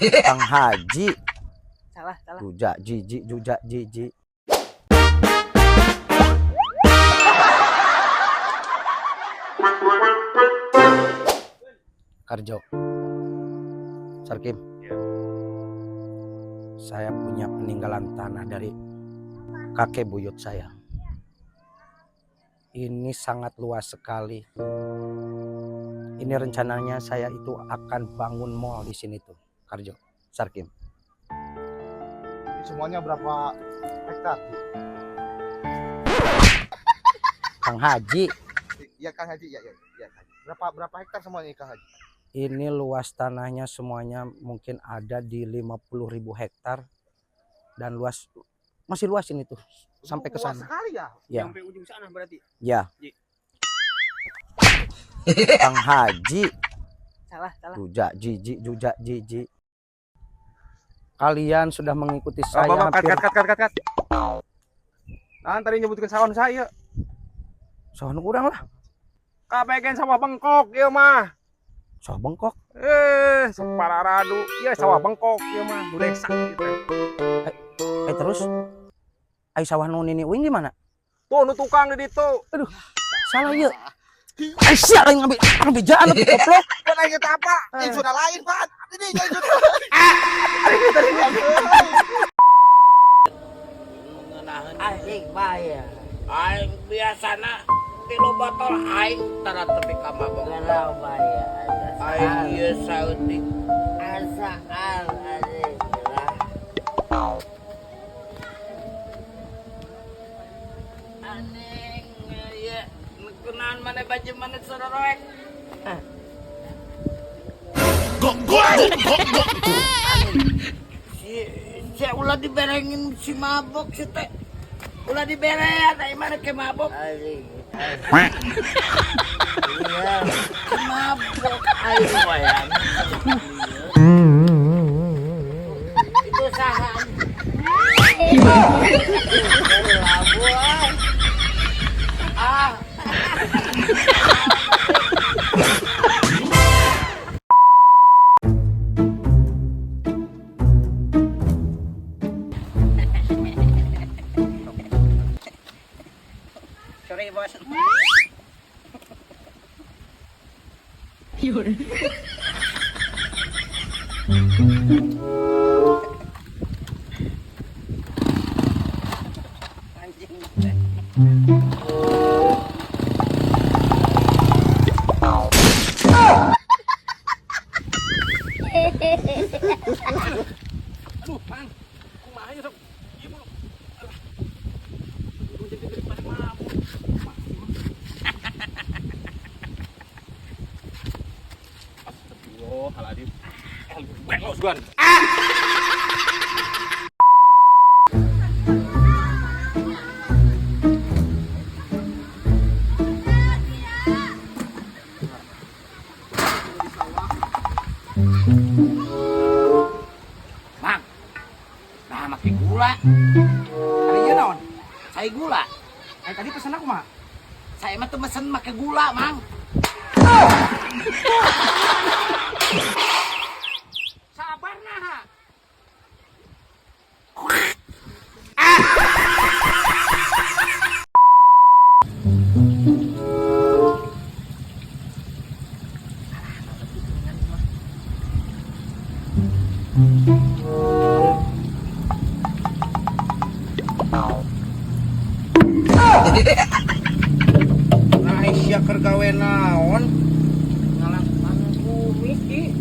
Kang Haji. Salah, salah. Jujak jiji, jujak jiji. Karjo. Sarkim. Ya. Saya punya peninggalan tanah dari kakek buyut saya. Ini sangat luas sekali. Ini rencananya saya itu akan bangun mall di sini tuh, Karjo, Sarkim. Ini semuanya berapa hektar? Kang Haji. Iya, Kang Haji, iya, iya, iya. Berapa berapa hektar semuanya, Kang Haji? Ini luas tanahnya semuanya mungkin ada di 50.000 hektar dan luas, masih luas ini tuh sampai ke Luas sana. Sekali ya. Ya. Sampai ujung sana berarti. Ya. Ji. Kang Haji. Salah, salah. Jujak jiji, jujak jiji. Kalian sudah mengikuti saya Bapak, cut, hampir cut, cut, cut, cut, cut. Nah, tadi nyebutkan sawah saya. Sawah nu urang lah. Kabagian sawah bengkok ieu mah. Sawah bengkok. Eh, separaradu. Iya, sawah bengkok ieu mah, nu desa gitu. Eh, terus ai sawah nu nini uing di mana? Tuh nu tukang di ditu. Salah ieu. Ai sia lain ngambil ngambil jaan atuh, goblok. Kan aing eta apa? Ini sudah lain, Pak. Ini ini sudah. Asik bahaya. Aing biasana 3 botol aing tara tepi ka mabok. Gelau bahaya. Aing ieu saeutik. Asaan asik lah. Anjing ieu kunaon maneh baju maneh sororoek. Si si ulah diberengin si mabok si teh. Ulah diberean ai maneh ke mabok. Asik. Iya. Mabok aing wayan. Itu sahan. Labu ah. Ah. Sorry, bos. Anjing. Aduh, Mang. Kumaha ieu sok? Ieu mah. Aduh, jadi gede pada mabuk. Astagfirullahaladzim. Eh, belok sugan. Mang. Nah, make gula. Ari ieu naon? Saya gula. Ai tadi pesen aku mah. Saya mah tuh mesen make gula, Mang. Sabar nah. Nah, sia keur gawe naon? Ngalah kumis, Ki.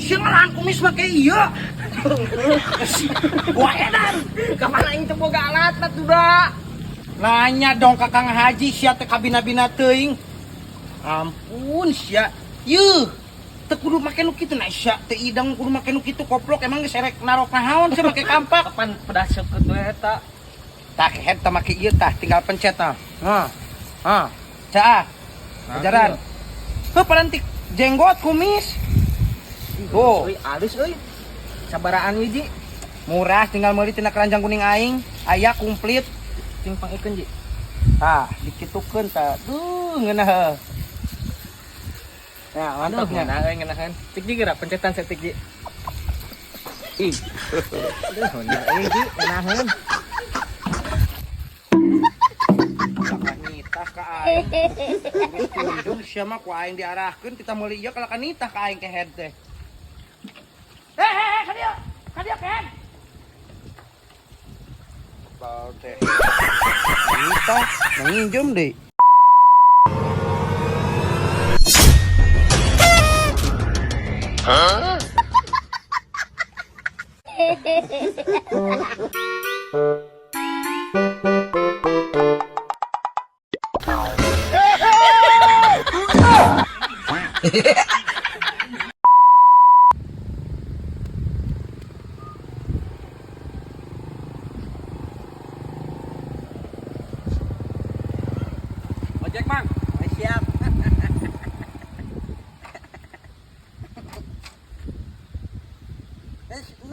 Sia ngalahan kumis make ieu. Wah edan. Kamana aing teu boga alat atuh da. Nanya dong ka Kang Haji, sia teh kabina-bina teuing. Ampun sia. Yeuh. Teu kudu make nu kitu, nah sia teu idang kudu make nu kitu, koplok. Emang geus erek narok naon sia make kampak. Kapan pedas seukeut we eta? Tah kehed tah make ieu tah tinggal pencet tah. Hah. Hah. Caah. Ajaran. Heuh, parantik jenggot kumis. Tuh. Euy, alus euy. Sabaraan ieu, Ji? Murah, tinggal meuli tina keranjang kuning aing. Aya komplit. Cing pangikeun, Ji. Tah, dikitukeun tah. Duh, ngeunah heuh. Nah, mantapnya. Nah, euy ngeunaheun. Cik Ji geura pencetan setik, Ji. Aduh, euy Ji, ngeunaheun. Nitah ka aing. Geus tunjung sia mah ku aing diarahkeun kita meuli ieu kalahkan nitah ka aing kehed teh. Eh, ka dieu. Ka dieu kehed. Bal teh. Nitah nginjem deui. Ojek, Mang. Siap.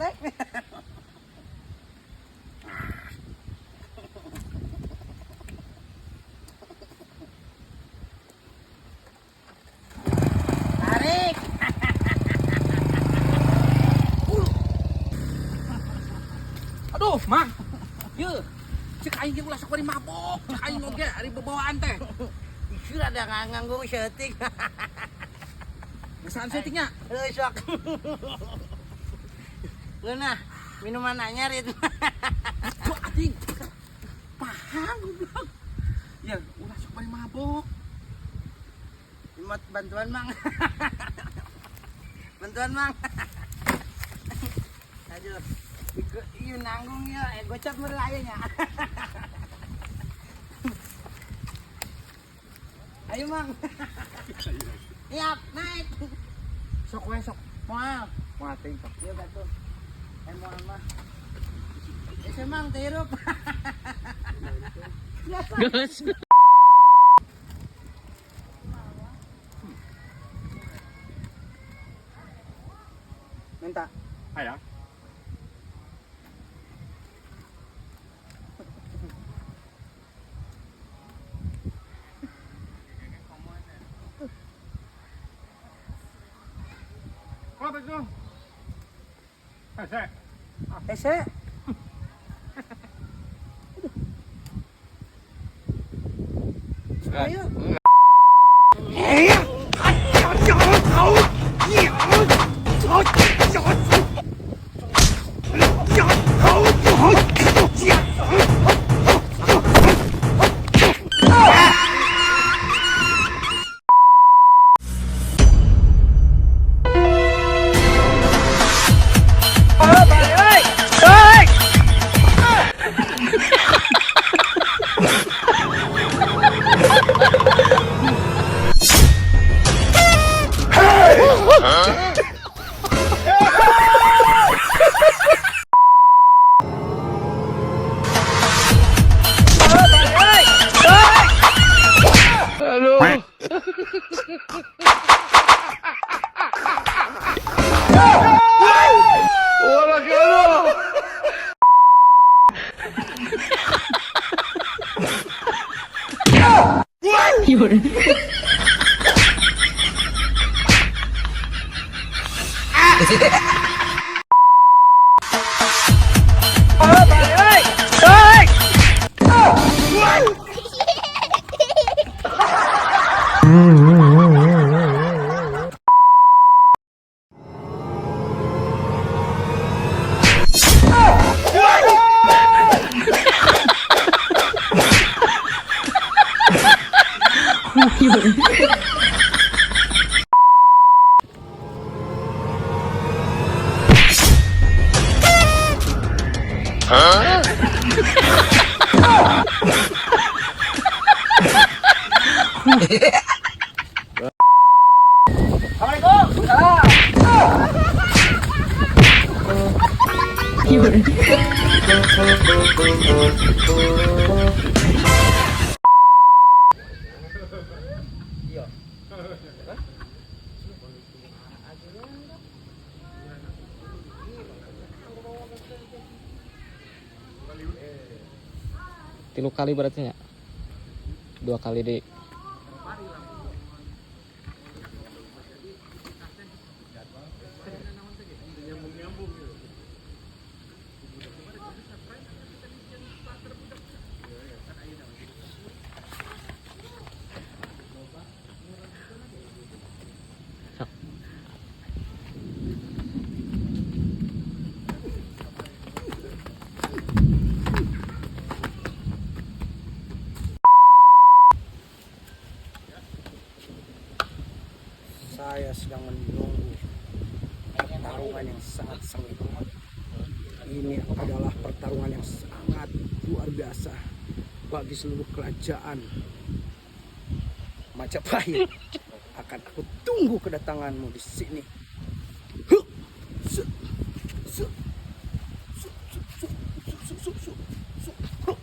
Naik. Tarik. Aduh, Mang. Ye. Cek aing ge ulah sok bari mabok, cek aing oge ari bebawaan teh. Ieu ada nganggo syuting. Ngesaan syutingnya. Heuh sok. Ngeunah minuman anyar itu. Aduh, anjing. Paham goblok. Ya, ulah sok bari mabok. Imot bantuan Mang. Bantuan Mang. Aduh. Ieu nanggung ya, gocap meureun aya nya. Ayo Mang. Siap, naik. Sok we sok. Moal. Moal teuing sok. Ieu batu. Moal mah. Mang teh hirup. Geus. Minta. Aya. Apa itu? Hese. Hese. Ayo. Tilu kali berarti nya. 2 kali deh. Saya sedang menunggu pertarungan yang sangat sengit. Ini adalah pertarungan yang sangat luar biasa bagi seluruh kerajaan Majapahit. Akan aku tunggu kedatanganmu di sini. Huh! Su, su, su, su, su, su, su, su, su, huh.